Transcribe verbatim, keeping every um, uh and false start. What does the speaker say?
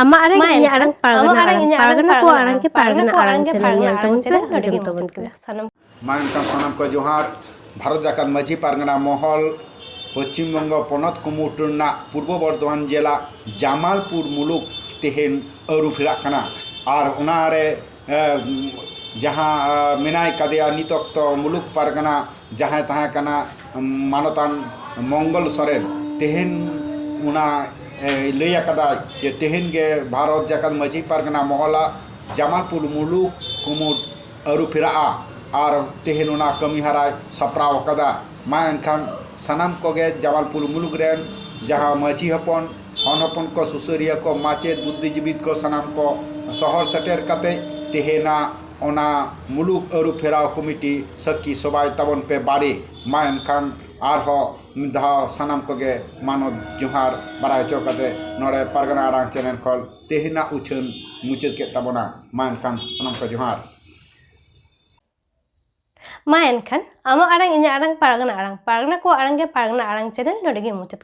ᱟᱢᱟᱜ ᱟᱲᱟᱝ ᱤᱧᱟᱹᱜ ᱟᱲᱟᱝ ᱯᱟᱨᱜᱟᱱᱟ ᱟᱲᱟᱝ ᱯᱟᱨᱜᱟᱱᱟ ᱠᱚᱣᱟᱜ ᱟᱲᱟᱝ ᱜᱮ ᱯᱟᱨᱜᱟᱱᱟ ᱟᱲᱟᱝ ᱪᱮᱱᱮᱞ ᱧᱮᱞ ᱛᱟᱵᱚᱱ ᱯᱮ, ᱟᱸᱡᱚᱢ ᱛᱟᱵᱚᱱ ᱯᱮ᱾ ᱢᱟ ᱮᱱᱠᱷᱟᱱ ᱥᱟᱱᱟᱢ ᱠᱚ ᱡᱚᱦᱟᱨ᱾ ᱵᱷᱟᱨᱚᱛ ᱡᱟᱠᱟᱛ ᱢᱟᱹᱡᱷᱤ ᱯᱟᱨᱜᱟᱱᱟ ᱢᱚᱦᱚᱞ, ᱯᱚᱪᱷᱤᱢ ᱵᱚᱝᱜᱚ ᱯᱚᱱᱚᱛ ᱠᱩᱢᱩᱴ ᱨᱮᱱᱟᱜ ᱯᱩᱨᱵᱚ ᱵᱚᱨᱫᱷᱚᱢᱟᱱ ᱡᱮᱞᱟ ᱡᱟᱢᱟᱞᱯᱩᱨ ᱢᱩᱞᱩᱠ ᱛᱮᱦᱮᱧ ᱟᱹᱨᱩ ᱯᱷᱮᱨᱟᱜ ᱠᱟᱱᱟ᱾ ᱟᱨ ᱚᱱᱟᱨᱮ, ᱮ, ᱡᱟᱦᱟᱸ, ᱮ, ᱢᱮᱱᱟᱭ ᱠᱟᱫᱮᱭᱟ ᱱᱤᱛ ᱚᱠᱛᱚ ᱢᱩᱞᱩᱠ ᱯᱟᱨᱜᱟᱱᱟ ᱡᱟᱦᱟᱸᱭ ᱛᱟᱦᱮᱸ ᱠᱟᱱᱟ ᱢᱟᱱᱚᱛᱟᱱ ᱢᱚᱝᱜᱚᱞ ᱥᱚᱨᱮᱱ, ᱛᱮᱦᱮᱧ ᱚᱱᱟ, ᱮ, ᱞᱟᱹᱭ ᱟᱠᱟᱫᱟᱭ ᱡᱮ ᱛᱮᱦᱮᱧ ᱜᱮ ᱵᱷᱟᱨᱚᱛ ᱡᱟᱠᱟᱛ ᱢᱟᱹᱡᱷᱤ ᱯᱟᱨᱜᱟᱱᱟ ᱢᱚᱦᱚᱞᱟᱜ ᱡᱟᱢᱟᱞᱯᱩᱨ ᱢᱩᱞᱩᱠ ᱠᱩᱢᱩᱴ ᱟᱹᱨᱩ ᱯᱷᱮᱨᱟᱜᱼᱟ᱾ ᱟᱨ ᱛᱮᱦᱮᱧ ᱚᱱᱟ ᱠᱟᱹᱢᱤ ᱦᱟᱨᱟᱭ ᱥᱟᱯᱲᱟᱣ ᱟᱠᱟᱫᱟ᱾ ᱢᱟ ᱮᱱᱠᱷᱟᱱ ᱥᱟᱱᱟᱢ ᱠᱚᱜᱮ ᱡᱟᱢᱟᱞᱯᱩᱨ ᱢᱩᱞᱩᱠ ᱨᱮᱱ ᱡᱟᱦᱟᱸ ᱢᱟᱹᱡᱷᱤ ᱦᱚᱯᱚᱱ, ᱦᱚᱱ ᱦᱚᱯᱚᱱ ᱠᱚ, ᱥᱩᱥᱟᱹᱨᱤᱭᱟᱹ ᱠᱚ, ᱢᱟᱪᱮᱫ, ᱵᱩᱫᱽᱫᱷᱤᱡᱤᱵᱤ ᱠᱚ, ᱥᱟᱱᱟᱢ ᱠᱚ ᱥᱚᱦᱚᱨ ᱥᱮᱴᱮᱨ ᱠᱟᱛᱮ ᱛᱮᱦᱮᱧᱟᱜ ᱚᱱᱟ ᱢᱩᱞᱩᱠ ᱟᱹᱨᱩ ᱯᱷᱮᱨᱟᱣ ᱠᱚᱢᱤᱴᱤ ᱥᱟᱹᱠᱷᱤ ᱥᱚᱵᱷᱟᱭ ᱛᱟᱵᱚᱱ ᱯᱮ ᱵᱟᱲᱮ᱾ ᱢᱟ ᱮᱱᱠᱷᱟᱱ ᱟᱨᱦᱚᱸ ᱢᱤᱫ ᱫᱷᱟᱣ ᱥᱟᱱᱟᱢ ᱠᱚᱜᱮ ᱢᱟᱱᱚᱛ ᱡᱚᱦᱟᱨ ᱵᱟᱲᱟᱭ ᱦᱚᱪᱚ ᱠᱟᱛᱮ ᱱᱚᱰᱮ ᱯᱟᱨᱜᱟᱱᱟ ᱟᱲᱟᱝ ᱪᱮᱱᱮᱞ ᱠᱷᱚᱱ ᱛᱮᱦᱮᱧᱟᱜ ᱩᱪᱷᱟᱹᱱ ᱢᱩᱪᱟᱹᱫ ᱠᱮᱫ ᱛᱟᱵᱚᱱᱟ᱾ ᱢᱟ ᱮᱱᱠᱷᱟᱱ ᱥᱟᱱᱟᱢ ᱠᱚ ᱡᱚᱦᱟᱨ᱾ ᱢᱟ ᱮᱱᱠᱷᱟᱱ ᱟᱢᱟᱜ ᱟᱲᱟᱝ ᱤᱧᱟᱹᱜ ᱟᱲᱟᱝ ᱯᱟᱨᱜᱟᱱᱟ ᱟᱲᱟᱝ ᱯᱟᱨᱜᱟᱱᱟ ᱠᱚᱣᱟᱜ ᱟᱲᱟᱝ ᱜᱮ ᱯᱟᱨᱜᱟᱱᱟ ᱟᱲᱟᱝ ᱪᱮᱱᱮᱞ ᱱᱚᱰᱮ ᱜᱮ ᱢᱩᱪᱟᱹᱫ